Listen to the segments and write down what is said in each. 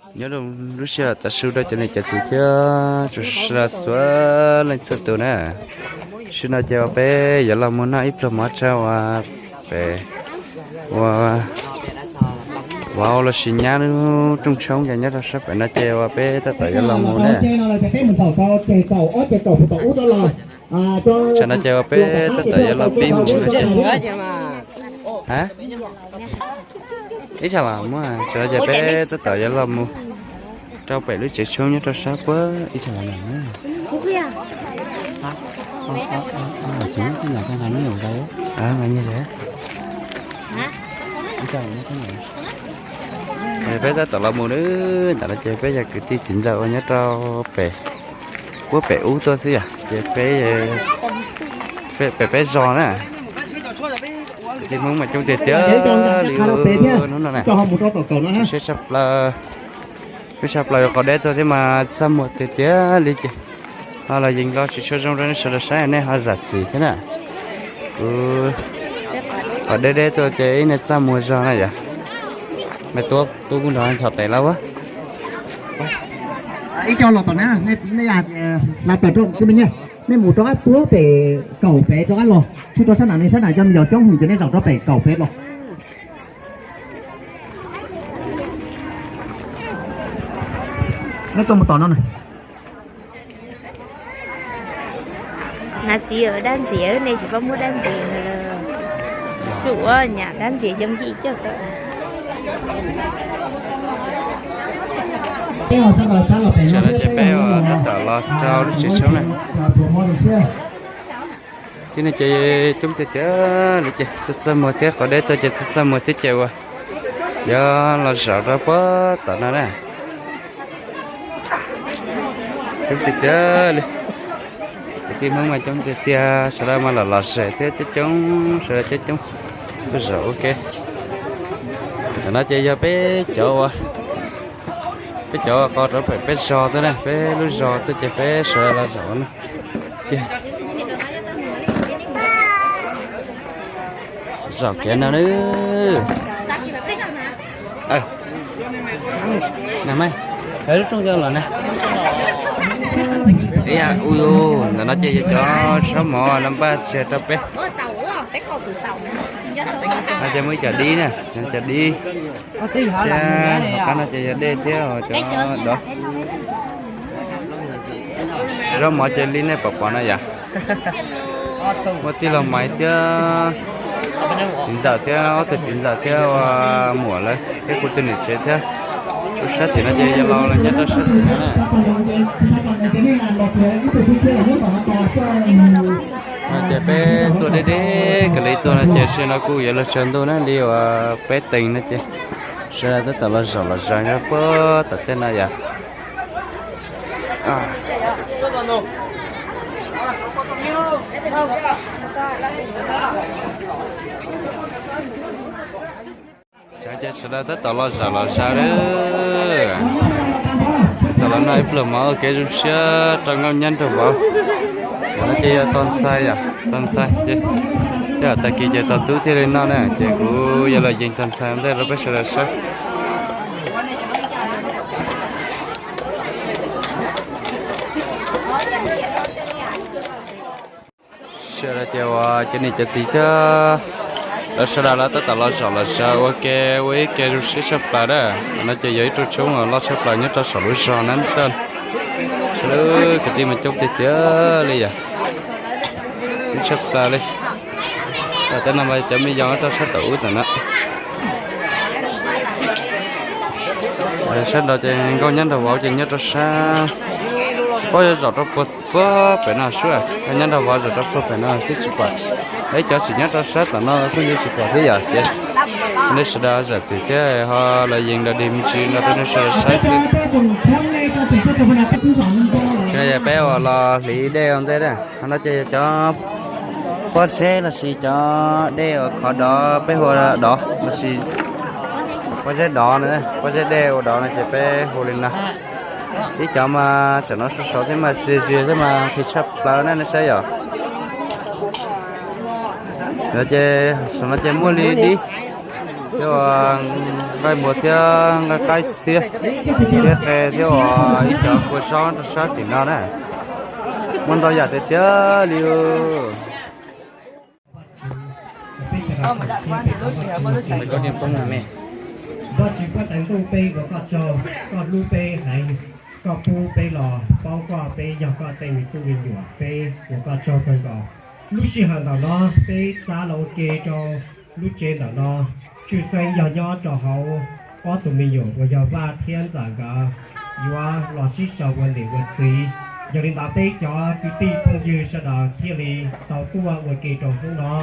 Nyob zoo lub sij hawm tav su rau cov niam cov txiv thiab tsoom sawv daws txhua leej txhua tus na. Tam sim no ces uas peb yuav los mus noj ib pluag mov rau uas pem uas vauv los sis nyab lub rooj tshoob ces nyob rau sab pem no ces uas peb tab tom yuav los mus na. Tam no ces uas peb tab tom yuav los pib mus na. Ib tsam los muaj, tam no ces peb tab tom yuav los mus rau pem lub tsev tshoob nyob rau sab puag ib tsam los. Peb tab tom los mus na, ntawm no ces peb yog kwv tij txiv ntxawm uas nyob rau pem, puag pem ub tuaj xwb yom, ces peb, pem peb zos na. Kwv tij Hmoob mas coob tiag tiag li hnub no na. Siab tshaj plaws, siab tshaj plaws yuav qhov deb tuaj thiab mas txaj muag tiag tiag li ces ho los yees los tsis tshua zoo rau nej sawv daws saib nej ho zam txim thiab na. Kuv qhov deb deb tuaj ces ib niag txaj muag zog na yom. Mej tuab tub kuj nrog ntxhov tes lawm. Ib co los tom na, nej hais tias hla tawm rau, nej mus rov qab puag pem kaum pem rov qab los, tsis rau sab nam ne, sab nam cov me nyuam coob heev ces nej zaum rau pem kaum pem los. Nej tuaj mus tom no na. Nav txiv dab ntxiag, nej tsis paub muab dab ntxiag, tsuas nyam dab ntxiag yoo yij coj tau. Tam no ces peb tab tom los rau lub tsev tshoob na. Tib neeg ces coob tiag tiag li ces txaj txaj muag thiab, qhov deb tuaj ces txaj txaj muag thiab ces uas yuav los zaum rau puag tom no na. Coob tiag tiag li. Kwv tij Hmoob mas coob tiag tiag, sawv daws mas los los zem thiab coob coob, sawv daws coob coob tuaj zaum ua ke. Tam no ces yog peb cov uas, peb cov uas qo rau pem peb zos tuaj na, peb lub zos tuaj ces peb sawv daws los zaum no. Zaum kiag no na. Nag mas, lub rooj los na. Ua, ntawm no ces yog cov zaub mov no npaj tseg rau peb. No ces muaj ib co dib na, cov dib thiab hauv qab no ces yog dej thiab cov dov. Zaub mov ces li nej pom pom no yom. Muaj tij laug Maiv thiab txiv ntxawm thiab ob tug txiv ntxawm thiab ua muam lawv thiab kuv tus niam tsev thiab. Rau sab tim no ces yog laus los nyob rau sab tim no na. No ces peb tuaj deb deb kawg li tuaj no ces tam sim no kuj yuav luag tsaus ntuj na li uas peb teev no ces sawv daws tab tom los zaum los zaws nyob puag tom tej no yom. Ces sawv daws tab tom los zaum los zaws lawm. Tab tom los noj ib pluag mov ua kev zoo siab rau nkauj nyab nraug vauv. Tam no ces yog tog ntxhais yom, tog ntxhais ces, ces tag kis ces tog tub thiaj li noj na, ces kuv yuav los yees tog ntxhais ua ntej rau peb sawv daws saib. Sawv daws ces uas cov niam cov txiv thiab lawv sawv daws lawv tab tom los zaum los zaws ua ke, ua ib ke zoo siab tshaj plaws na. Tam no ces yog ib rooj tshoob loj tshaj plaws nyob rau saum lub zos Nab Tawj. Sawv daws kwv tij mas coob tiag tiag li yom. Coob tshaj plaws li. Tej no mas cov me yos rau sab tom ub tom no. Sab nraud ces nkauj nyab nraug vauv ces nyob rau sab, tsis paub yuav zaum rau puag pem no sub, nkauj nyab nraug vauv zaum rau puag pem no twb tsis pom. Ib cov tseem nyob rau sab tom no kuj yuav tsis pom thiab yom. Ces nej sawv daws zam txim thiab ho los yees dog dig me ntsis no rau nej sawv daws saib xwb. Ces peb uas los hliv dej ua ntej na, qhov no ces yog cov pob zeb los sis cov dej uas khov dov, peb hu ua dov los sis pob zeb dov na, pob zeb dej ua dov no ces peb hu li no. Ib cov mas tsam no sov sov thiab mas xias xias thiab mas nqhis tshaj plaws na nej saib yom. Ces saum no ces muaj li dib, Thiab nqaij muas thiab nqaij qaib xiab thiab qe thiab ua ib cov kua zaub rau sab tim no na. Muaj ntau yam tiag tiag li. Vajtswv puab tais ntuj peb ua koj tsaug, koj hlub peb heev, koj pub peb los paub koj, peb yog koj tej me tub me nyuam, peb ua koj tsaug kawg nkaus. Lub sij hawm ntawm no peb xav los ua ke rau lub tsev ntawm no, tshwj xeeb yog nyob rau hauv ob tug me nyuam uas yog Vaj thiab Ntxawm nkawd yuav los sib sau ua niam ua txiv. Yog li ntawd peb cov kwv tij phooj ywg sawv daws thiaj li tau tuaj ua ke rau hnub no.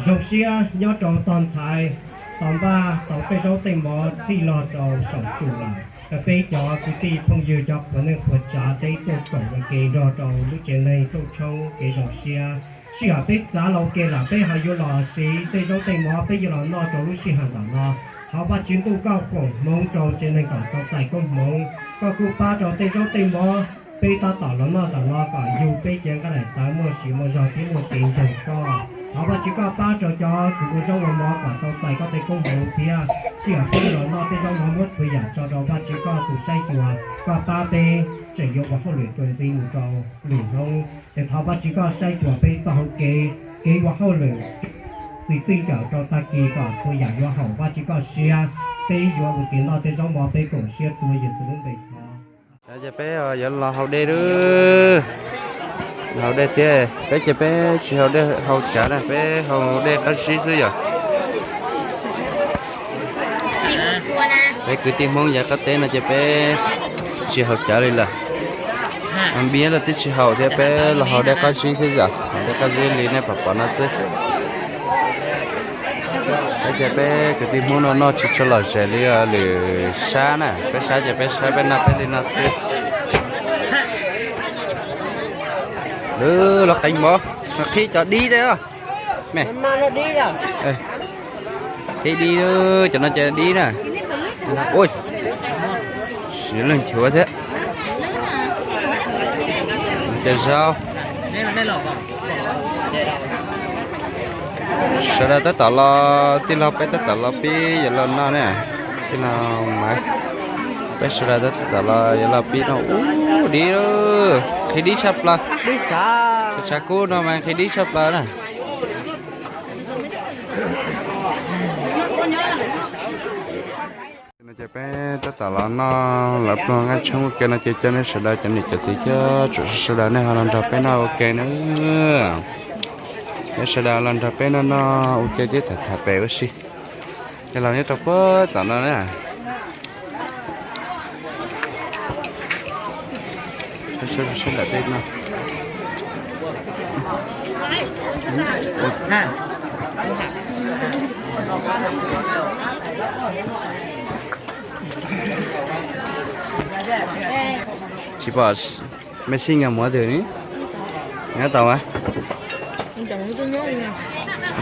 Zoo siab nyob rau tog ntxhais tau npaj tau tej zaub tej mov txhij los rau saum tsum lawm. Peb cov kwv tij phooj ywg cov qhuas neej qhuas tsav peb tuaj koom ua ke nrog rau lub tsev neeg rooj tshoob kev zoo siab. Sij hawm peb xav los ua ke lawm peb ho yuav los siv tej zaub tej mov peb yuav los noj rau lub sij hawm ntawm no. Thov Vajtswv ntuj koj foom hmoov rau tsev neeg kom tau txais koob hmoov, koj kuj pab rau tej zaub tej mov peb tab tom los noj ntawm no kom yug peb cev nqaij daim tawv muaj sia muaj zog thiab muaj kev ntseeg koj. Thov Vajtswv koj pab rau cov kws ua zaub ua mov kom tau txais koj tej koob hmoov thiab sij hawm peb los noj tej zaub mov muab txhua yam tso rau Vajtswv koj tus saib xyuas, koj pab peb tseem yuav ua hauj lwm tus ntxiv mus rau lwm hnub. Es thov Vajtswv koj saib xyuas peb txoj hau kev, kev ua hauj lwm, txiv txij nkawm rau tag kis kom txhua yam yuav haum Vajtswv koj siab, peb yuav ua kev noj tej zaub mov peb koom siab tuav Yexus lub npe thov. Ces peb yuav los haus dej lawm. Los haus dej thiab, peb ces peb tsis haus dej haus cawv na, peb haus dej qab zib xwb yom. Peb kwv tij Hmoob yav qab teb no ces peb tsis haus cawv li lawm. Npiab los twb tsis haus thiab, peb los haus dej qab zib xwb yom, haus dej qab zib li nej pom pom no xwb. Peb ces peb kwv tij Hmoob no noj tsis tshua lom zem li lwm sab na, peb sab ces peb sab peb noj peb li no xwb. Lwm los qeeb mov, qhib cov dib tej os. Me, qhib dib, cov no ces dib na. Ui, siv leej nchuav thiab. Cov zaub. Sawv daws tab tom los, tij laug peb tab tom los pib yuav los noj na. Tij laug Maiv, peb sawv daws tab tom los yuav los pib noj ub dib, qhib dib tshaj plaws. Tshav kub no mas qhib dib tshaj plaws na. No ces peb tab tom los noj lawv pluag nqaij tshoob ua ke no ces cov nej sawv daws cov niam cov txiv thiab tsoom sawv daws nej ho los nrog peb noj ua ke na. Peb sawv daws los nrog peb noj noj ua ke thiab tham tham pem ua si. Cov laus nyob rau puag tom no na. Sawv daws tej no. Tsis pom me sij nyos muav twg ni. Nyob tau a.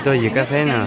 Tuaj yws kab feb no.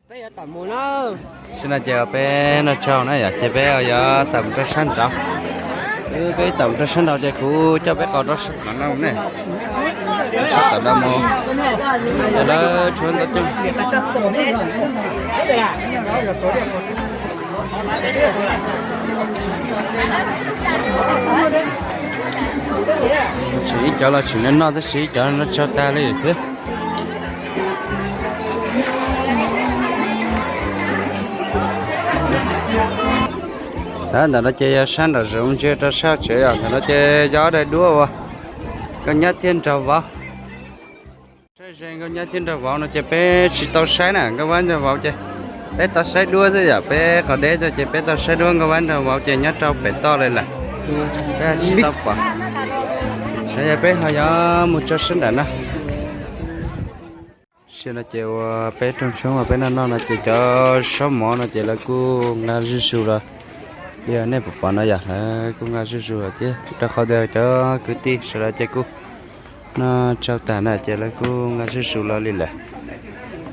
Peb yuav tawm mus na. Sim no ces peb noj tsaug na yom, ces peb yuav tawm mus rau sab nraud. Peb tawm mus rau sab nraud ces kuv coj peb qau rau sab nraud no ne. Sab tawm nraud mus, lawv tshuav ntau coob. Tseem ib cov los tseem noj noj tab sis ib cov no tsau tag li thiab. Ntawm no ces yog sab nram zoov ntsia rau sab tsev os. Ntawm no ces yog ob daim duab uas Nkauj Nyab thiab Nraug Vauv. Saib ze Nkauj Nyab thiab Nraug Vauv no ces peb tsis tau saib na, Nkauj Vab Nraug Vauv ces peb tau saib duab xwb yom, peb qhov deb tuaj ces peb tau saib duab, Nkauj Vab Nraug Vauv ces nyob rau pem toj li lawm, peb tsis tau pom. Saib yog peb ho yuav mus tso sab nram no. Sim no ces uas peb rooj tshoob uas peb noj noj no ces cov zaub mov no ces lawv kuj nqa zuj zus los, yog nej pom pom no yom, lawv kuj nqa zuj zus thiab, rau qhov tias cov kwv tij sawv daws ces kuj noj tsau tag na ces lawv kuj nqa zuj zus los li lawm.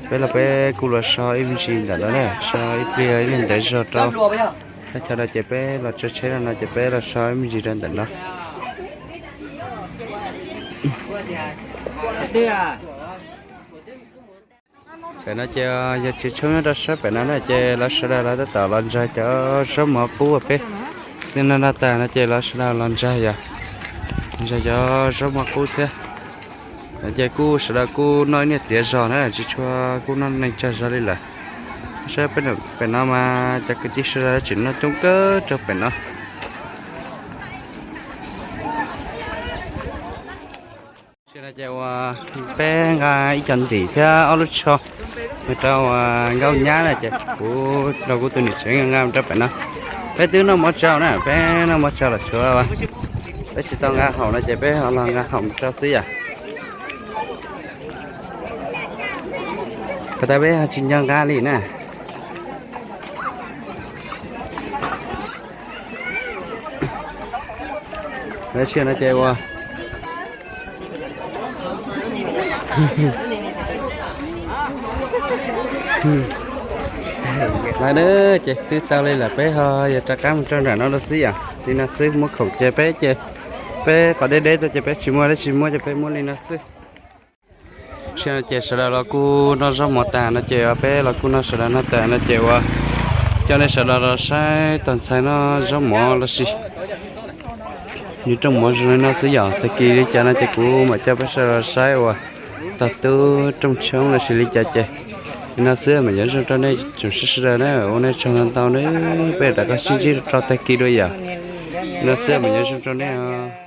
Peb los peb kuj los so ib me ntsis ntawm no na, so ib pliag ib leeg ntawd zog rau. Tag chaw no ces peb los tso tsheb no no ces peb los so ib me ntsis rau ntawm no. Pem no ces yog tsev tshoob nyob rau sab pem no na ces lawv sawv daws lawv tab tom los ntsaig cov zaub mov qub uas peb twb noj noj tag no ces lawv sawv daws los ntsaig yom, ntsaig cov zaub mov qub thiab. No ces kuj sawv daws kuj noj ib niag tiav zog na, tsis tshua kuj noj neeg tsawg zog li lawm. Saib pem no mas cov kwv tij sawv daws tseem noj coob kawg rau pem no. Sim no ces uas peb nqa ib co ntim thiab ob lub tsho mus rau uas Nkauj Nyab na ces kuv rau kuv tus niam tsev nqa mus rau pem no. Peb twb noj mov tsau na, peb noj mov tsau los tshuav, peb tsis tau nqa haum no ces peb ho los nqa haum rau xwb yom. Ko tas peb ho tsis nco nqa li na. Lawv sia no ces ua lawv ces twb tau li lawm, peb ho yuav rov qab mus rau nram no lawm xwb yom. Li no xwb, muab khoom ces peb ces peb qhov deb deb tuaj ces peb tsis muaj, dab tsis muab ces peb muab li no xwb. Sia no ces sawv daws los kuj noj zaub mov tag no ces peb los kuj noj, sawv daws noj tag no ces ua coj nej sawv daws los saib tus ntxhais noj zaub mov los sis nws rooj mov zoo li no xwb yom. Tag kis li cas no ces kuv mam coj peb sawv daws los saib ua tog tub rooj tshoob los sis li cas ces li no xwb mas yuav zoo rau nej tsoom saib sawv daws na. Ua nej tsaug ntau ntau na, peb rov qab sib ntsib rau tag kis dua yom. Li no xwb mas yuav zoo rau nej os.